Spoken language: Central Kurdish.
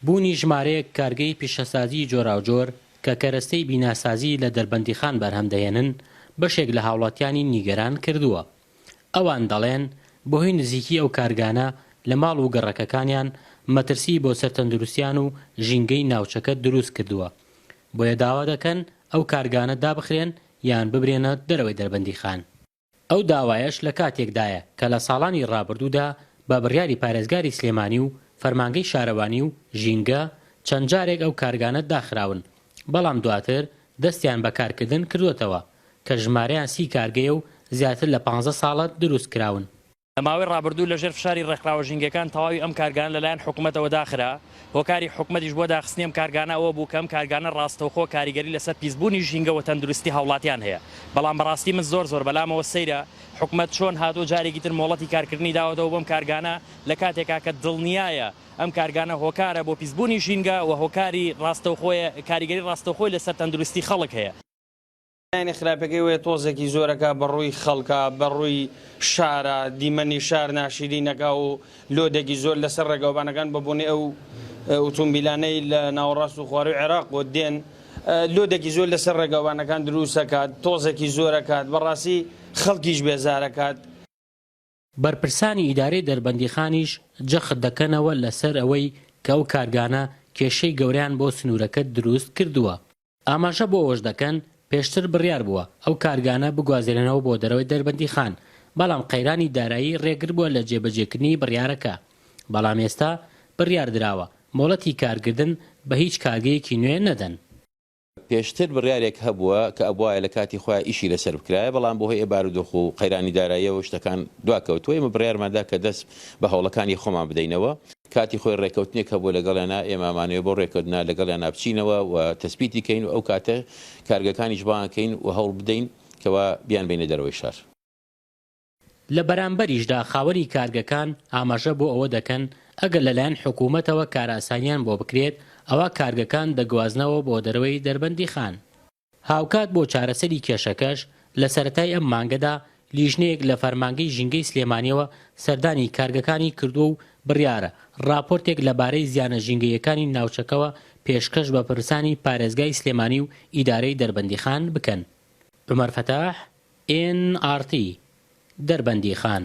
بوونی ژمارەیەک کارگەی پیشەسازیی جۆراوجۆر کە کەرەستەی بیناسازی لە دەربەندیخان بەرهەم دەهێنن، بەشێک لە هاوڵاتیانی نیگەران کردووە. ئەوان دەڵێن، بەهۆی نزیکی ئەو کارگانە لە ماڵ و گەڕەکەکانیان، مەترسیی بۆ سەر تەندروستیان و ژینگەی ناوچەکە دروست کردووە، بۆیە داوا دەکەن ئەو کارگانە دابخرێن یان ببرێنە دەرەوەی دەربەندیخان. ئەو داوایەش لە کاتێکدایە کە لە ساڵانی ڕابردوودا بە بڕیاری پارێزگاری سلێمانی و فەرمانگەی شارەوانی و ژینگە چەند جارێک ئەو کارگانە داخراون، بەڵام دواتر دەستیان بە کارکردن کردووەتەوە کە ژمارەیان سی کارگەیە و زیاتر لە پانزە ساڵە دروستکراون. لە ماوەی ڕابردوو لەژێر فشاری ڕێکخراوە ژینگەکان تەواوی ئەم کارگانە لەلایەن حکومەتەوە داخرا، هۆکاری حکومەتیش بۆ داخستنی ئەم کارگانە ئەوە بوو کە ئەم کارگانە ڕاستەوخۆ کاریگەری لەسەر پیسبوونی ژینگە و تەندروستی هاوڵاتیان هەیە، بەڵام بەڕاستی من زۆر زۆر بەلامەوە سەیرە حکومەت چۆن هاتووە جارێکی تر مۆڵەتی کارکردنی داوەتەوە بەم کارگانە لە کاتێکا کە دڵنیایە ئەم کارگانە هۆکارە بۆ پیسبوونی ژینگە و هۆکاری ڕاستەوخۆیە کاریگەری ڕاستەوخۆی لەسەر تەندروستی خەڵک هەیە. لایەنی خراپەکەی ئەوەیە تۆزێکی زۆر ئەکا بە ڕووی خەڵکا، بە ڕووی شارا، دیمەنی شار ناشیرین ئەکا و لۆدێکی زۆر لەسەر ڕێگاوبانەکان بە بۆنەی ئەو ئوتومبیلانەی لە ناوەڕاست و خوارووی عێراقەوە دێن لۆدێکی زۆر لەسەر ڕێگاوبانەکان دروست ئەکات، تۆزێکی زۆر ئەکات، بەڕاستی خەڵکیش بێزار ئەکات. بەرپرسانی ئیدارەی دەربەندیخانیش جەخت دەکەنەوە لەسەر ئەوەی کە ئەو کارگانە کێشەی گەورەیان بۆ سنوورەکە دروست کردووە. ئاماژە بۆ ئەوەش دەکەن، پێشتر بڕیار بووە ئەو کارگانە بگوازرێنەوە بۆ دەرەوەی دەربەندیخان، بەڵام قەیرانی دارایی رێگر بووە لە جێبەجێکردنی بڕیارەکە، بەڵام ئێستا بڕیار دراوە مۆڵەتی کارکردن بە هیچ کارگەیەکی نوێ نەدەن. پێشتر بڕیارێک هەبووە کە ئەبوایە لە کاتی خۆیا ئیشی لەسەر بکرایە، بەڵام بەهۆی ئێ بارودۆخ و قەیرانی داراییەوە شتەکان دواکەوتووە، ئێمە بڕیارمان دا کە دەست بە هەوڵەکانی خۆمان بدەینەوە. کاتی خۆی ڕێکەوتنێک هەبووە لەگەڵیانا، ئێمە ئەمانەوێ بەو ڕێکەوتنە لەگەڵیانا بچینەوە و تەسبیتی کەین و ئەو کاتە کارگەکانیش بانگ کەین و هەوڵ بدەین کەوا بیانبەینە دەرەوەی شار. لە بەرامبەریشدا خاوەنی کارگەکان ئاماژە بۆ ئەوە دەکەن، ئەگەر لەلایەن حکوومەتەوە کارئاسانیان بۆ بکرێت، ئەوا کارگەکان دەگوازنەوە بۆ دەرەوەی دەربەندیخان. هاوکات بۆ چارەسەری کێشەکەش، لە سەرەتای ئەم مانگەدا لیژنەیەک لە فەرمانگەی ژینگەی سلێمانییەوە سەردانی کارگەکانی کردووە و بڕیارە ڕاپۆرتێک لەبارەی زیانە ژینگەییەکانی ناوچەکەوە پێشکەش بە پرسانی پارێزگای سلێمانی و ئیدارەی دەربەندیخان بکەن. عومەر فەتاح، ئێن ئاڕ تی، دەربەندیخان.